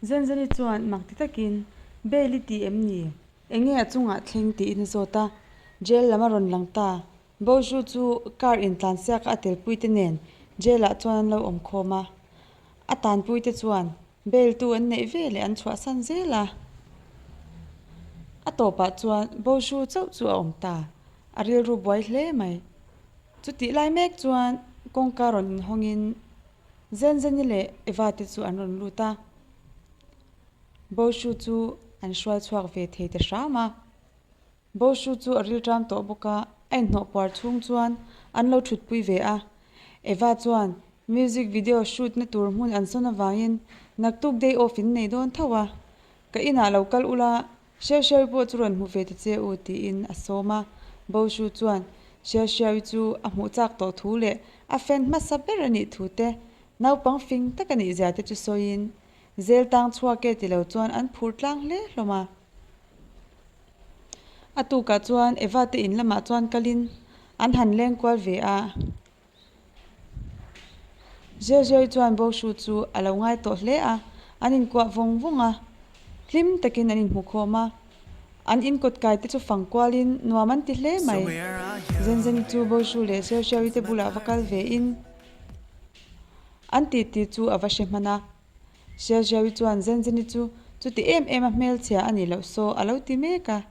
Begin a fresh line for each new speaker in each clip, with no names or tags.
Zenzeni chuan mak ti takin, Bail i ti em ni? Enge a chungah thleng tiin a zawt a, jail lam a rawn lang ta. Boju chu car intlansiaka a telpuite nen jail ah chuan an lo awm khawm a. A tanpuite chuan bail tu an neih ve leh an chhuahsan zel a. A tawpah chuan Boju chauh chu a awm ta. A rilru buai hle mai. Chutih lai mek chuan kawngka rawn inhawngin Zenzeni leh Eva te chu an rawn lut a. Boshu chu an hruai chhuak ve thei ta hram a. Boshu chu a rilṭam tawh bawk a, a inhnawh puar chhung chuan an lo ṭhutpui ve a. Eva chuan music video shoot na tur hmun an sawn avangin naktuk day off in nei dawn tho a, ka inah lo kal ula Xiaoxiaoyi pawh chu rawn hmu ve ta che u tiin a sawm a. Boshu chuan Xiaoxiaoyi chu a hmuh chak tawh thu leh a fan hmasa ber a nih thu te, naupang fing tak a nih zia te chu sawiin Zel tang chhuak e ti lo chuan an phur tlang hle hlawm a. A tukah chuan Eva te in lamah chuan kalin an han leng kual ve a. Zezei chuan Boshu chu a lo ngai tawh hle a, an inkuah vawng vawng a. Hlim takin an inhmu khawm a. An inkawt kai te chu fang kualin nuam an ti hle mai. Zenzeni chu Boshu leh Zezei te bulah va kal ve in an titi chu a va hre hman a. Xiaoxiaoyi chuan Zenzeni chu chuti em em a hmelchhia a nih loh saw a lo ti mek a.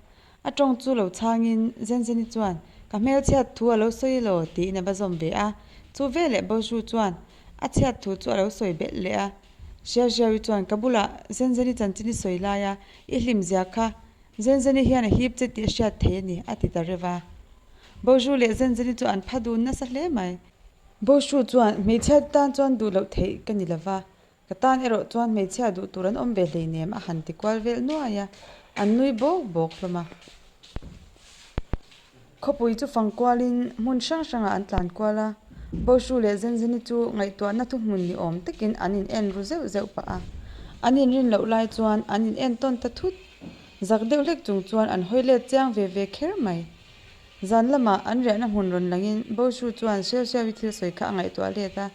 A tawng chu lo chhangin Zenzeni chuan ka hmelchhiat thu a lo sawi elaw tiin a va zawm ve a. Chu veleh Boshu chuan a chhiat thu chu a lo sawi belh leh a. Xiaoxiaoyi chuan ka bulah Zenzeni chanchin i sawi laia i hlimzia kha Zenzeni hian a hip che tih a hriat thei a ni a ti ta reuh a. Boshu leh Zenzeni chu an pha dun nasa hle mai. Boshu chuan, Hmeichhia tan chuan duh loh theih ka ni lova, ka tan erawh chuan hmeichhia duh tur an awm ve hleinem a han ti kual vel nuai a, an nui bawk bawk hlawm a. Khawpui chu fang kualin hmun hrang hrangah an tlan kual a, Boshu leh Zenzeni chu ngaihtuahna thuhmun ni awm takin an in en ru zeuh zeuh pah a. An inrin loh lai chuan an in en tawn ta thut. Zak deuh hlek chung chuan an hawi let chiang ve ve kher mai. Zan lamah an riahna hmun rawn langin Boshu chuan Xiaoxiaoyi thil sawi kha a ngaihtuah let a.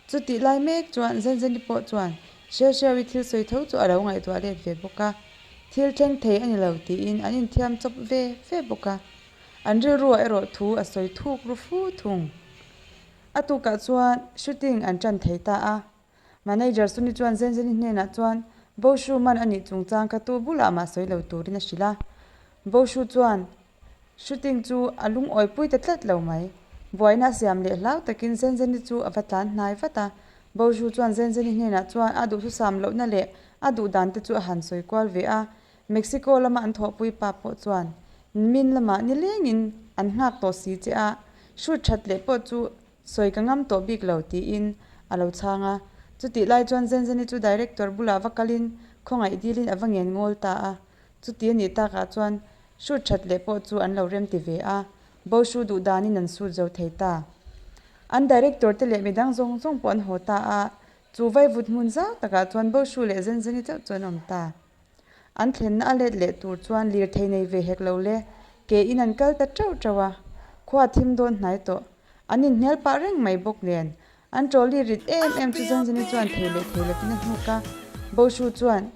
Chutih lai mek chuan Zenzeni pawh chuan Xiaoxiaoyi thil sawi tho chu a lo ngaihtuah let ve bawk a. Thil thleng thei a ni lo tiin an inthiam chawp ve ve bawk a. An rilruah erawh thu a sawi thuk ru fu thung. A tukah chuan shooting an tan thei ta a. Manager Suni chuan Zenzeni hnenah chuan Boshu man a nih chungchang kha tu bulah mah sawi lo turin a hrilh a. Boshu chuan Shooting chu a lungawipui ta tlat lo mai. Buaina a siam leh hlau takin Zenzeni chu a va tlan hnai vat a. Boju chuan Zenzeni hnenah chuan a duhthusam lohna leh a duh dan te chu a han sawi kual ve a. Mexico lama an thawhpui pa pawh chuan Min lamah nilengin an nghak tawh si che a, shoot that leh pawh chu sawi ka ngam tawh bik lo tiin a lo chhang a. Chutih lai chuan Zenzeni chu director bulah va kalin khawngaih dilin a va ngen ngawl ta a. Chuti a nih takah chuan Shoot that leh pawh chu an lo rem ti ve a, Boshu duh danin an shoot zo thei ta. An director te leh midang zawng zawng pawh an haw ta a, chu vaivut hmun zau takah chuan Boshu leh Zenzeni chauh chu an awm ta. An thlenna a let leh tur chuan lirthei nei ve hek lo le, ke in an kal ta teuh teuh a, khua thim dawn hnai tawh. An inhnial pah reng mai bawk nen, an trolley rit em em chu Zenzeni chuan thei leh thei lovin a hnuk a, Boshu chuan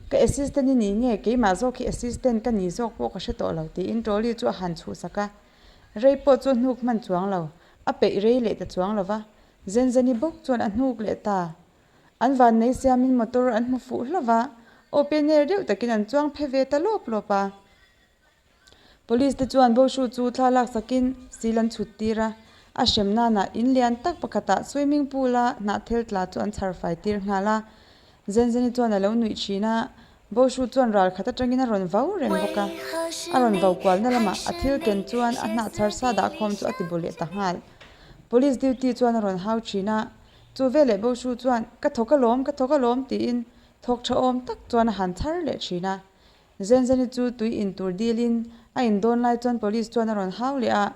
Ka assistant i nih nge keimah zawk hi assistant ka nih zawk pawh ka hre tawh lo tiin trolley chu a han chhuhsak a. Rei pawh chu a hnuk hman chuang lo, a peih rei leh ta chuang lo va. Zenzeni bawk chuan a hnuk leh ta. An vannei siamin motor an hmu fuh hlauh va, open air deuh takin an chuang phe ve ta lawp lawp a. Police te chuan Boshu chu thla laksakin sil an chhut tir a, a hrem nanah in lian tak pakhatah swimming pool a hnahthel tla chu an chhar fai tir nghal a. Zenzeni chuan a lo nuih thin a, Boshu chuan ral khat atangin a rawn vau reng bawk a. A rawn vau kualna lamah a thil ken chuan a hnah chhar sa dah khawm chu a ti bu leh ta nghal. Police duty chuan a rawn hau thin a, chu veleh Boshu chuan, Ka thawk alawm, ka thawk alawm tiin thawk tha awm tak chuan a han chhar leh thin a. Zenzeni chu tui in tur dilin a in dawn lai chuan police chuan a rawn hau leh a,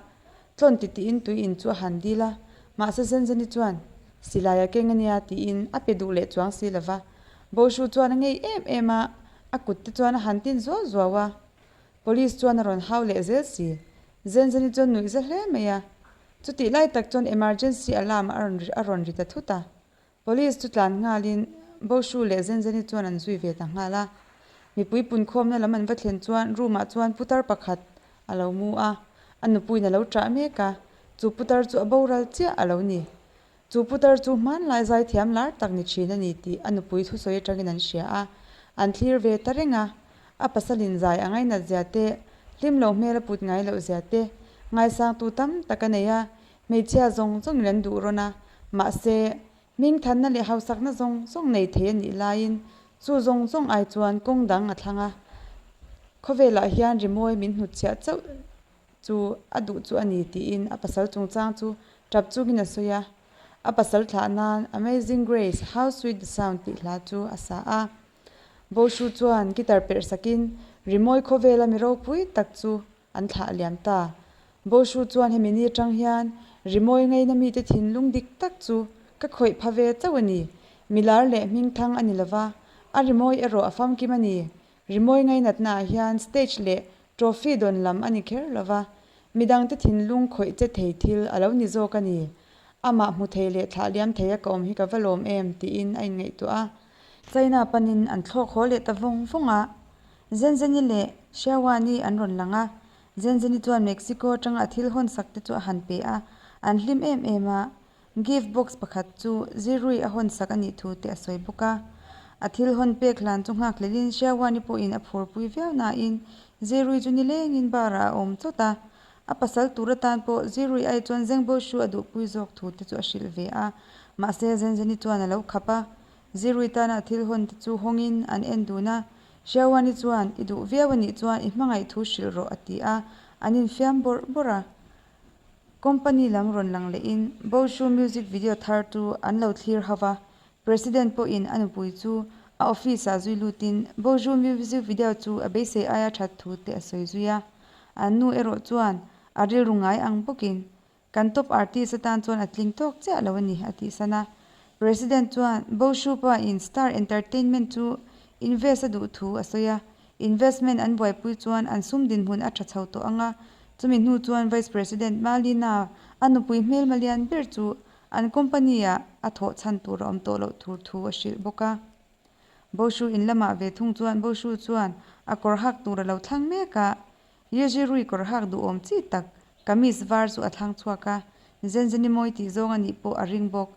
tlawn ti tiin tui in chu a han dil a, mahse Zenzeni chuan silai a keng ania tiin a pe duh leh chuang si lova. Boshu chuan a ngei em em a, a kut te chuan a han tin zuau zuau a, police chuan a rawn hau leh zel si. Zenzeni chuan nuih za hle mai a, chutih lai tak chuan emergency alarm a rawn ri ta thut a, Police chu tlan nghalin. Boshu leh Zenzeni chuan an zui ve ta nghal a. Mipui punkhawmna lam an va thlen chuan room ah chuan putar pakhat a lo mu a, a nupuiin a lo ṭah mek a, chu putar chu a boral chiah a lo ni. Chu putar chu hmanlai zaithiam lar tak ni ṭhin a ni tih a nupui thusawi aṭangin an hria a, an thlir ve ta reng a. A pasalin zai a ngainat zia te, hlim lo hmel a put ngai loh zia te, ngaisangtu tam tak a nei a, hmeichhia zawng zawngin an duh rawn a, mahse, hmingthanna leh hausakna zawng zawng nei thei a nih laiin chu zawng zawng ai chuan kawng dang a thlang a. Khawvelah hian rimawi min hnutchhiah chauh chu a duh chu a ni tiin a pasal chungchang chu tap chungin a sawi a. A pasal thlah nan Amazing Grace, How Sweet the Sound tih hla chu a sa a. Boshu chuan guitar perh sakin rimawi khawvela mi ropui tak chu an thlah liam ta. Boshu chuan hemi ni atang hian rimawi ngaina mite thinlung dik tak chu ka khawih pha ve chauh a ni. Milar leh hmingthang a ni lova, a rimawi erawh a famkim a ni. Rimawi ngainatnaah hian stage leh trophy dawn lam a ni kher lo va, midangte thinlung khawih che thei thil a lo ni zawk a ni. Amah hmu thei leh thlah liam thei a ka awm hi ka va lawm em tiin a inngaihtuah a. China panin an thlawk haw leh ta vawng vawng a, Zenzeni leh Xiaoani an rawn lang a. Zenzeni chuan Mexico atanga a thil hawn sak te chu a han pe a, an hlim em em a. Gift box pakhat chu Zirui a hawn sak a nih thu te a sawi bawk a. A thil hawn pek hlan chu nghak hlelin Xiaoani pawhin a phurpui viau nain Zirui chu nilengin bar ah a awm chawt a. A pasal tur atan pawh Zirui ai chuan Zengbo Shu a duhpui zawk thu te chu a hrilh ve a. Mahse Zenzeni chuan a lo khap a. Zirui tana a thil hawn te chu hawngin an en dun a. Xiaoani chuan i duh viau a nih chuan i hmangaih thu hrilh rawh a ti a, an infiam bawrh bawrh a. Company lam rawn lang lehin Boshu music video thar chu an lo thlir ho va, President pawhin a nupui chu a office ah zui lutin Boshu music video chu a beisei aia that thu te a sawi zui a. An nu erawh chuan a rilru ngai ang bawkin kan top artist atan chuan a tling tawk chiah lo a ni a tihsan a. President chuan Boshu pa in Star Entertainment chu invest a duh thu a sawi a, Investment an buaipui chuan an sum dinhmun a tha chho tawh ang a, chumi hnu chuan Vice President Malina a nupui hmelma lian ber chu an company ah a thawh chhan tur a awm tawh loh tur thu a hrilh bawk a. Boshu in lamah ve thung chuan Boshu chuan a kawr hak tur a lo thlang mek a, Yezhi Rui kawr hak duhawm chi tak kamis var chu a thlang chhuak a, Zenzeni mawi tih zawng a nih pawh a ring bawk.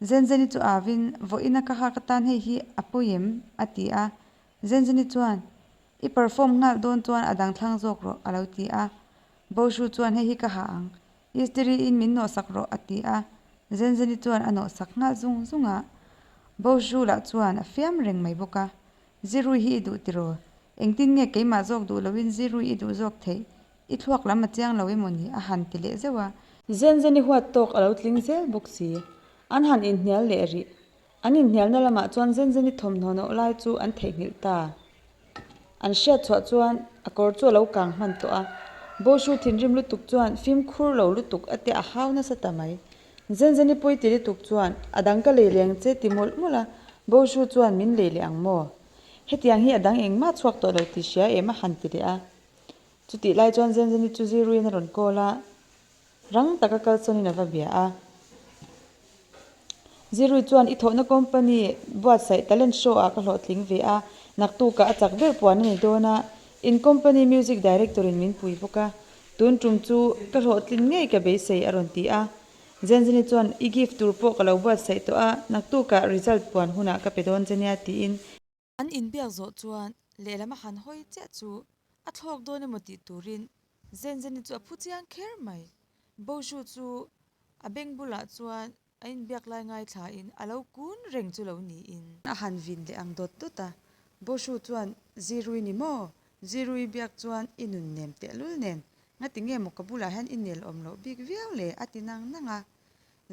Zenzeni chu avin, Vawiina ka hak atan hei hi a pawi em? a ti a, Zenzeni chuan, I perform nghal dawn chuan a dang thlang zawk rawh, a lo ti a. Boshu chuan, Hei hi ka ha ang. Istiri in min nawhsak rawh, a ti a. Zenzeni chuan a nawhsak nghal zung zung a. Boshu lah chuan a fiam reng mai bawk a. Zirui hi i duh tiraw? Engtin nge keimah zawk duh loin zirui i duh zawk theih? I thluak lam a chiang lo emaw ni? a han ti leh zeuh a. Zenzeni huat tawk a lo tling zel bawk si. An han inhnial leh rih. An inhnialna lamah chuan Zenzeni thawmhnaw nawh lai chu an theihnghilh ta. An hriat chhuah chuan a kawr chu a lo kang hman tawh a. Boshu thinrim lutuk chuan fimkhur lo lutuk a tia a hau nasa ta mai. Zenzeni pawi ti lutuk chuan a dang ka lei leng che ti mawlh mawlh a, Boshu chuan min lei leh ang maw? Hetiang hi a dang engmah chhuak tawh lo ti hria em a han ti leh a. Chutih lai chuan Zenzeni chu Ziruiin a rawn call a. Rang taka kalsawnin a va bia a. Zirui chuan i thawhna company buatsaih talent show ah ka hlawhtling ve a, naktukah a chak ber puan a ni dawn a, in company music director in min pui bawk a, tun tum chu ka hlawhtlin ngei ka beisei a rawn ti a. Zenzeni chuan i gift tur pawh ka lo buatsaih tawh a, naktukah result puan hunah ka pe dawn che nia tiin. An inbiak zawh chuan lehlam a han hawi chiah chu a thlawk dawn emaw tih turin Zenzeni chu a phu chiang kher mai. Boshu chu a beng bulah chuan a inbiak lai ngaithlain a lo kun reng chu lo niin. A han vin leh ang dawt dawt a, Boshu chuan Zirui ni maw? Zirui biak chuan i nun nem tehlul nen ngati nge maw ka bulah hian i nel awm loh bik viau le a ti nang nang a.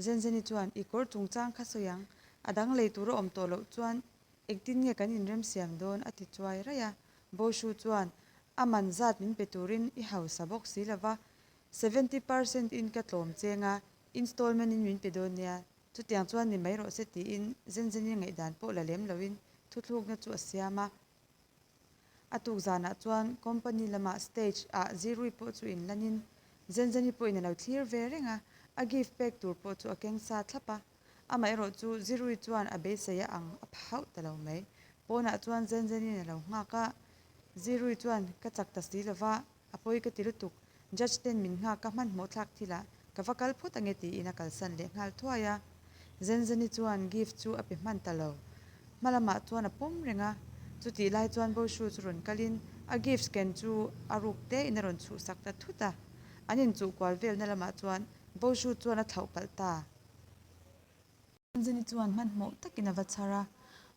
Zenzeni chuan i kawr chungchang kha sawi ang, a dang lei tur a awm tawh loh chuan Engtin nge kan inremsiam dawn? a ti chuai raih a. Boshu chuan, A man zat min pe turin i hausa bawk si lo va, 70% in ka tlawm cheng a, installment in min pe dawn nia, chutiang chuan ni mai rawh se tiin Zenzeni ngaihdan pawh la lem loin thuthlukna chu a siam a. A tuk zanah chuan company lamah stage ah Zirui pawh chu inlanin Zenzeni pawhin a lo thlir ve reng a, a gift pek tur pawh chu a keng sa thlap a. Amaherawh chu Zirui chuan a beisei a ang a pha hauh ta lo mai. Pawnah chuan Zenzenin a lo nghak a, Zirui chuan ka chak ta si lova, a pawi ka ti lutuk, Judge ten min nghak a hmanhmawh thlak thilah ka va kal phawt ange tiin a kalsan leh nghal thuai a. Zenzeni chuan gift chu a pe hman ta lo. Hma lamah chuan a pawm reng a, chutih lai chuan Boshu chu rawn kalin a gift ken chu a ruk tein a rawn chhuhsak ta thut a. An inchuh kual velna lamah chuan Boshu chuan a thlauh palh ta. Zenzeni chuan hmanhmawh takin a va chhar a,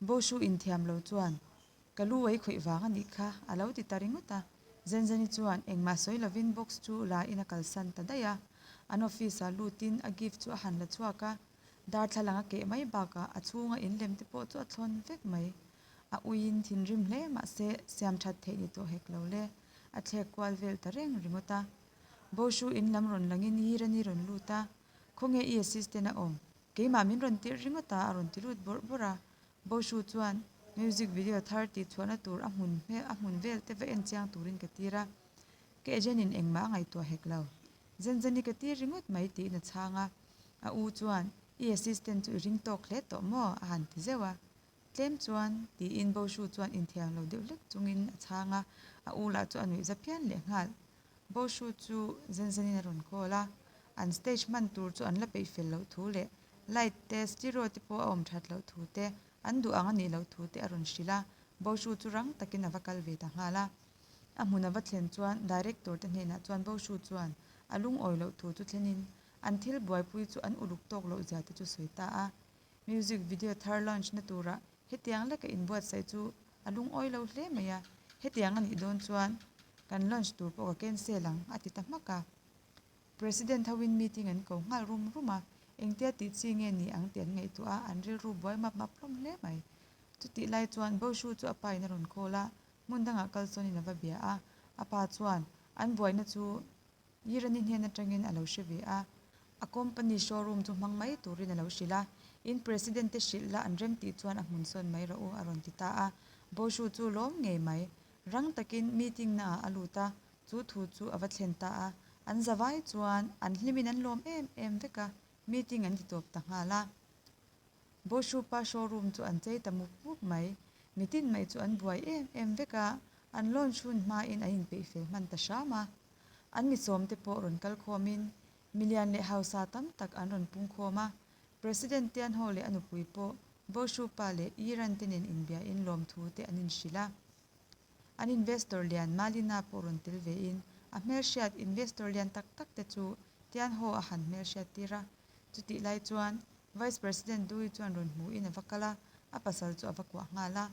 Boshu inthiam lo chuan Ka lu ei khawih vang a nih kha, a lo ti ta ringawt a. Zenzeni chuan engmah sawi lovin box chu la in a kalsan ta daih a. An office ah lutin a gift chu a han la chhuak a, darthlalang a keh mai bakah a chhunga in lem te pawh chu a thlawn vek mai. A uiin thinrim hle mahse siam that theih ni tawh hek lo le, a thlek kual vel ta reng ringawt a. Boshu in lam rawn langin Yirani rawn lut a, Khawnge i assistant a awm? Keimah min rawn tirh ringawt a, a rawn ti lut bawrh bawrh a. Boshu chuan music video thar tih chhuahna tur a hmun hmel a hmun vel te va en chiang turin ka tir a, ka agent in engmah a ngaihtuah hek lo. Zenzeni ka tir ringawt mai tiin a chhang a, a u chuan i assistant chu i ring tawk hle tawh maw? a han ti zeuh a. Tlem chuan tiin Boshu chuan inthiam lo deuh hlek chungin a chhang a, a u lah chu a nuih za phian leh nghal. Boshu chu Zenzenin a rawn call a, an stage hman tur chu an la peih fel loh thu leh Light te, stereo te pawh a awm that loh thu te, an duh ang a nih loh thu te a rawn hrilh a, Boshu chu rang takin a va kal ve ta nghal a. A hmun a va thlen chuan Director te hnenah chuan Boshu chuan a lungawi loh thu chu thlenin an thil buaipui chu an uluk tawk loh zia te chu sawi ta a. Music video thar launch na turah hetiang leka inbuatsaih chu a lungawi lo hle mai a, hetiang a nih dawn chuan kan launch tur pawh ka cancel ang a ti ta hmak a. President hoin meeting an ko nghal rum rum a, engtia tih chi nge ni ang tih an ngaihtuah a, an rilru buai map map hlawm hle mai. Chutih lai chuan Boshu chu a pa in a rawn call a, hmun dangah kal sawnin a va bia a, a pa chuan an buaina chu Yirani hnen atangin a lo hre ve a, a company showroom chu hmang mai turin a lo hrilh a, in President te hrilh la an rem tih chuan a hmun sawn mai rawh u a rawn ti ta a, Boshu chu lawm ngei mai. Rang takin meeting naah a lut a, Chu thu chu a va thlen ta a, an zavai chuan an hlimin an lawm em em vek a, meeting an ti tawp ta nghal a. Boshupa showroom chu an chei ta mup mup mai, mitin mai chu an buai em em vek a, an launch hun hmain an inpeih fel hman ta hram a. An misawmte pawh rawn kal khawmin milian leh hausa tam tak an rawn pung khawm a, President Tianho leh a nupui pawh Boshupa leh Iran te nen inbiain lawmthu te an inhrilh a. An investor lian Malina pawh rawn tel vein a hmelhriat investor lian tak tak te chu Tianho a han hmelhriat tir a. Chutih lai chuan Vice President Dewey chuan rawn hmuhin a va kal a, a pasal chu a va kuah nghal a.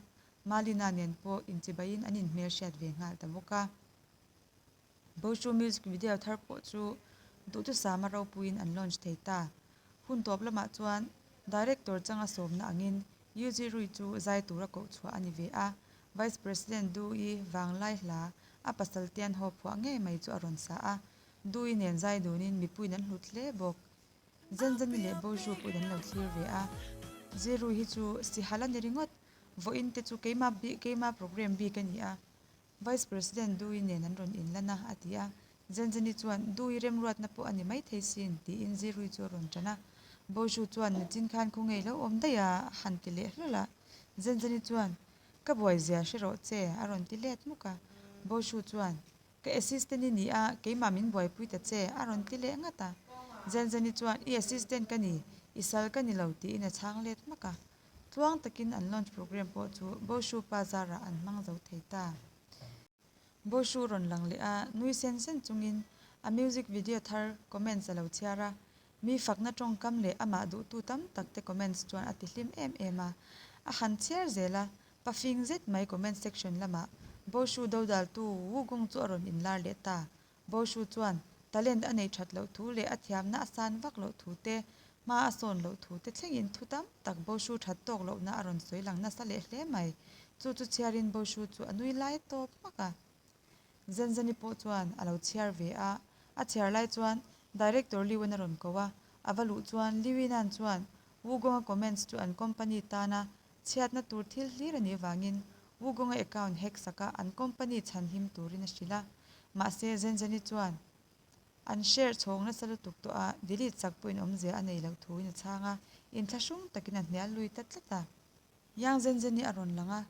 Malina nen pawh inchibaiin an inhmelhriat ve nghal ta bawk a. Boshu music video thar pawh chu duhthusama ropuiin an launch thei ta. Hun tawp lamah chuan director changa sawmna angin Yu Ji Rui chu zai tura koh chhuah a ni ve a, Vice President Du Yi vanglai hla a pasal Tian Ho phuah ngei mai chu a rawn sa a, Du Yi nen zai dunin mipuiin an hlut hle bawk. Zenzeni leh Boshu pawhin an lo thlir ve a, Ji Rui hi chu sihal a ni ringawt, vawiin te chu keima keima program bik a ni a, Vice President Dewey nen an rawn inlan a, a ti a. Zenzeni chuan, Dewey remruatna pawh a ni maithei sin, tiin Zirui chu a rawn ṭan a. Boshu chuan, Nichin khan khaw ngei lo awm daih a, a han ti leh hlawl a. Zenzeni chuan, Ka buai zia hre rawh che, a rawn ti let hmuk a. Boshu chuan, Ka assistant i ni a, keimah min buaipui ta che, a rawn ti leh ngat a. Zenzeni chuan, I assistant ka ni, i sal ka ni lo, tiin a chhang let hmak a. Tluang takin an launch program pawh chu Boshu pa zarah an hmang zo thei ta. Boshu rawn lang leh a, nui sen sen chungin a music video thar comments a lo chhiar a, mi fakna tawngkam leh amah duhtu tam tak te comments chuan a ti hlim em em a. A han chhiar zel a, pafing zet mai comment section lamah Boshu dodaltu Wu Gong chu a rawn inlar leh ta. Boshu chuan talent a neih that loh thu leh a thiamna a san vak loh thu te, hma a sawn loh thu te thlengin thu tam tak Boshu that tawk lohna a rawn sawi lang nasa leh hle mai. Chu chu chhiarin Boshu chu a nui lai tawp hmak a. Zenzeni pawh chuan a lo chhiar ve a, a chhiar lai chuan Director Liu-in a rawn ko a, a va luh chuan Liu Yinan chuan Wugong-a comments chu an company tana chhiatna tur thil hlir a nih vangin Wugong-a account hack saka an company chhanhim turin a hrilh a. Mahse, Zenzeni chuan. An share chhawng nasa lutuk tawh a, delete sak pawhin awmzia a nei loh thuin a chhang a, inthlahrung takin a hnial lui ta tlat a. Yang Zenzeni a rawn lang a,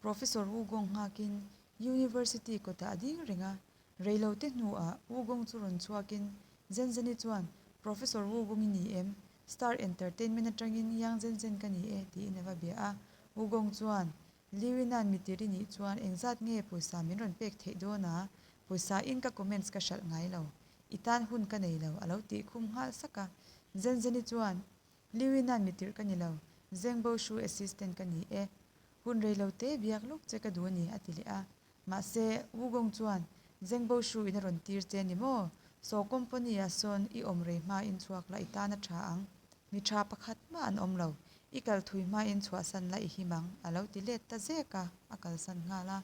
Professor Wu Gong nghakin University kawtah a ding reng a, reilote hnuah Wu Gong chu rawn chhuakin Zenzeni chuan, Professor Wu Gong i ni em? Star Entertainment atangin Yang Zenzen ka ni e, tiin a va bia a. Wu Gong chuan, Liuinan mitir i nih chuan engzat nge pawisa min rawn pek theih dawn a? Pawisa in ka comments ka hralh ngai lo. I tan hun ka nei lo, a lo tih khum nghal sak a. Zenzeni chuan, Liuinan mitirh ka ni lo, Zengbo Shu assistant ka ni e. Hun rei lo te biak lawk che ka duh a ni, a ti leh a. Mahse, Wugong chuan, Zengbo Shu in a rawn tir che ni maw? Saw company ah sawn i awm rei hma in chhuak la i tan a tha ang. Mi tha pakhat mah an awm lo. I kal thui hma in chhuahsan la i him ang, a lo ti let ta zek a, a kalsan nghal a.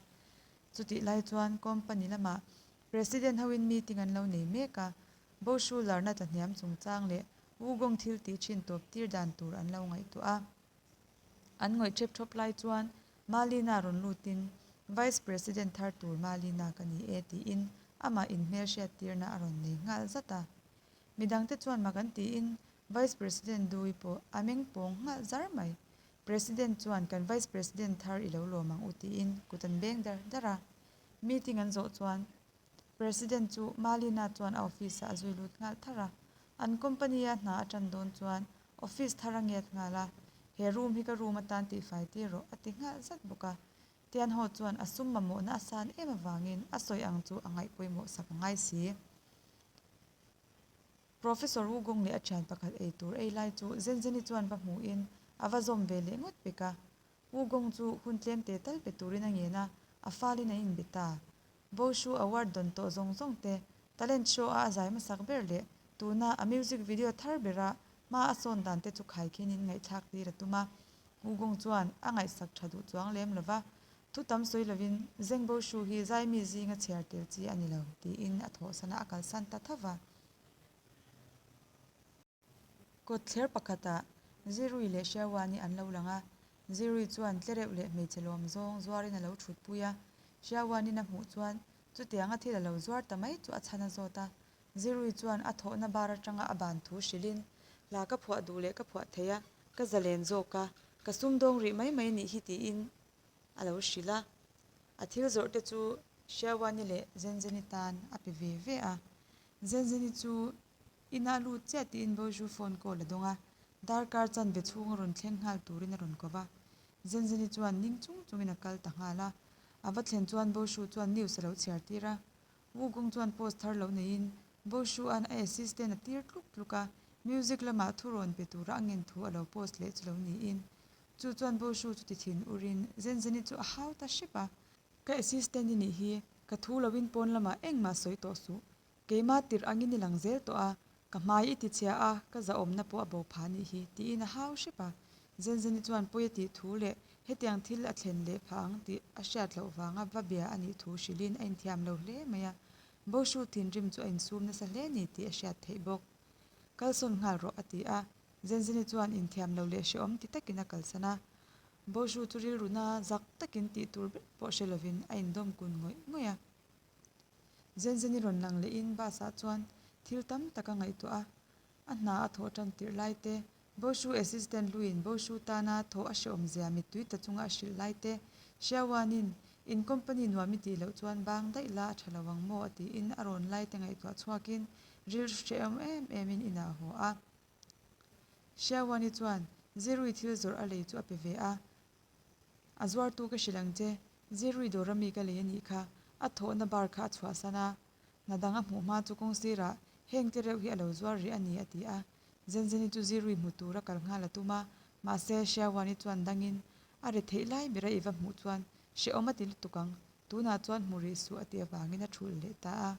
Chutih lai chuan company lamah President hoin meeting an lo nei mek a, Bo Shu larna tlahniam chungchang leh Wugong thil tih thin tawp tir dan tur an lo ngaihtuah a. An ngawih ṭhep ṭhawp lai chuan Malina rawn lutin, Vice President thar tur Malina ka ni e tiin amah inhmelhriat tirna a rawn nei nghal zat a. Midangte chuan mak an tiin Vice President Dui pawh a meng pawng nghal zar mai. President chuan kan Vice President thar i lo lawm ang u tiin kut an beng dar dar a. Meeting an zawh chuan President chu Malina chuan a office ah a zui lut nghal thar a. An company a hna a tan dawn chuan office thar a ngiat nghal a, he room hi ka room atan tihfai tir rawh a ti nghal zat bawk a. Tianho chuan a sum mamawhna a san em avangin a sawi ang chu a ngaih pawimawh sak a ngai si. Professor Wu Gong leh a thian pakhat ei tur ei lai chu Zenzeni chuan va hmuhin a va zawm ve leh ngawt pek a. Wu Gong chu hun tlem te tal pe turin a ngen a, a falin a inbe ta. Boshu award dawn tawh zawng zawng te, talent show a a zai hmasak ber leh tuna a music video thar bera hma a sawn dan te chu khaikhinin ngaihthlak tir a tum a. Wu Gong chuan a ngaihsak tha duh chuang lem lo va, thu tam sawi lovin Zeng Boshu hi zaimi zinga chhiar tel chi a ni lo tiin a thawhsan a, a kalsan ta tho va. Kawtthler pakhatah Zirui leh Xiaoani an lo lang a, Zirui chuan tlereuh leh hmeichhe lawm zawng zuarin a lo thutpui a, Xiaoanin a hmuh chuan chutianga thil a lo zuar ta mai chu a chhan a zawt a, Zirui chuan a thawhna bar atanga a ban thu hrilhin, Hla ka phuah duh leh ka phuah thei a, ka zalen zawk a, ka sumdawng rih mai mai nih hi tiin a lo hrilh a. A thil zawrh te chu Xiaoani leh Zenzeni tan a pe ve ve a, Zenzeni chu Inah lut chiah tiin Boju phone call a dawng a, darkar chanve chhung a rawn thleng nghal turin a rawn ko va. Zenzeni chuan ning chung chungin a kal ta nghal a. A va thlen chuan Boju chuan news a lo chhiar tir a. Wu Gong chuan post thar lo neiin Boju-a'n a assistant a tir tluk tluk a, music lamah thu rawn pe tura a ngen thu a lo post leh chu lo niin. Chu chuan Boju chu ti thin urin Zenzeni chu a hau ta hrep a. Ka assistant i nih hi, ka thu loin pawn lamah engmah sawi tawh suh. Keimah tirh angin i lang zel tawh a, ka hmai i ti chhia a, ka zahawmna pawh a bo pha nih hi, tiin a hau hrep a. Zenzeni chuan pawi a tih thu leh hetiang thil a thlen leh phah ang tih a hriat loh vanga va bia a nih thu hrilhin a inthiam lo hle mai a. Boshu thinrim chu a insum nasa hle ni tih a hriat theih bawk. Kalsawn nghal rawh a ti a, Zenzeni chuan inthiam lo leh hrehawm ti takin a kalsan a. Boshu chu rilruna zak takin tih tur ber pawh hre lovin a indawm kun ngawih ngawih a. Zenzeni rawn lang lehin bus ah chuan thil tam tak a ngaihtuah a, a hna a thawh tan tirh lai te, Boshu assistant hluiin Boshu tana thawh a hrehawm zia mittui ta chunga a hrilh lai te, Xiaowan-in in company nuam i tih loh chuan bang daih la a tha lo ang maw a tiin a rawn lai te ngaihtuah chhuakin rilru hrehawm em emin inah a haw a. Xiaowan-i chuan Zirui thil zawrh a lei chu a pe ve a, A zuartu ka hrilh ang che, Zirui dawr ami ka lei a nih kha, a thawhna bar kha a chhuahsan a, hna dang a hmuh hma chu kawng sirah heng te reuh hi a lo zuar rih a ni a ti a. Zenzeni chu Zirui hmu tura kal nghal a tum a, mahse Xiaohuani chuan dangin a re theih lai bera i va hmuh chuan hrehawm a ti lutuk ang, tunah chuan hmu rih suh a tih avangin a thulh leh ta a.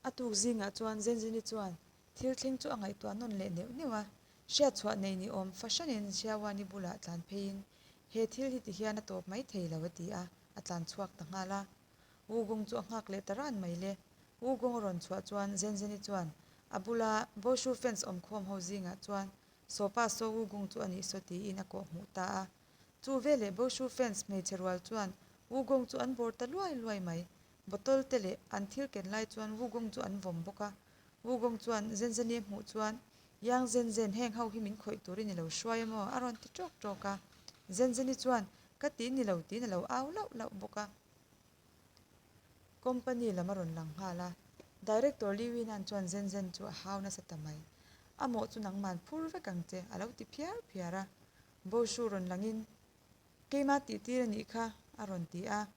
A tuk zingah chuan Zenzeni chuan thil thleng chu a ngaihtuah nawn leh neuh neuh a, Hriatchhuah nei ni awm fahranin Xiaoani bulah tlan pheiin, He thil hi tihian a tawp mai thei lo a ti a, a tlan chhuak ta nghal a. Wu Gong chu a nghak leh ta ran mai le. Wu Gong a rawn chhuah chuan Zenzeni chuan a bula Boshu fans awmkhawm ho zingah chuan Sawpa saw Wu Gong chu a nih saw tiin a kawh hmuh ta a. Chu veleh Boshu fans hmeichhe rual chuan Wu Gong chu an bawr ta luai luai mai. Bottle te leh an thil ken lai chuan Wu Gong chu an vawm bawk a. Wugong chuan Zenzeni a hmuh chuan, Yang Zenzen, heng ho hi min khawih turin i lo hruai a maw? a rawn ti ṭawk ṭawk a. Zenzeni chuan, Ka ti ni lo tiin a lo au lauh lauh bawk a. Company lam a rawn lang nghal a. Director Li Winan chuan Zenzen chu a hau nasa ta mai. A mawh chu nangman phur vek ang che, a lo ti phiar phiar a. Boshu rawn langin, Keima tihtir a nih kha, a rawn ti a.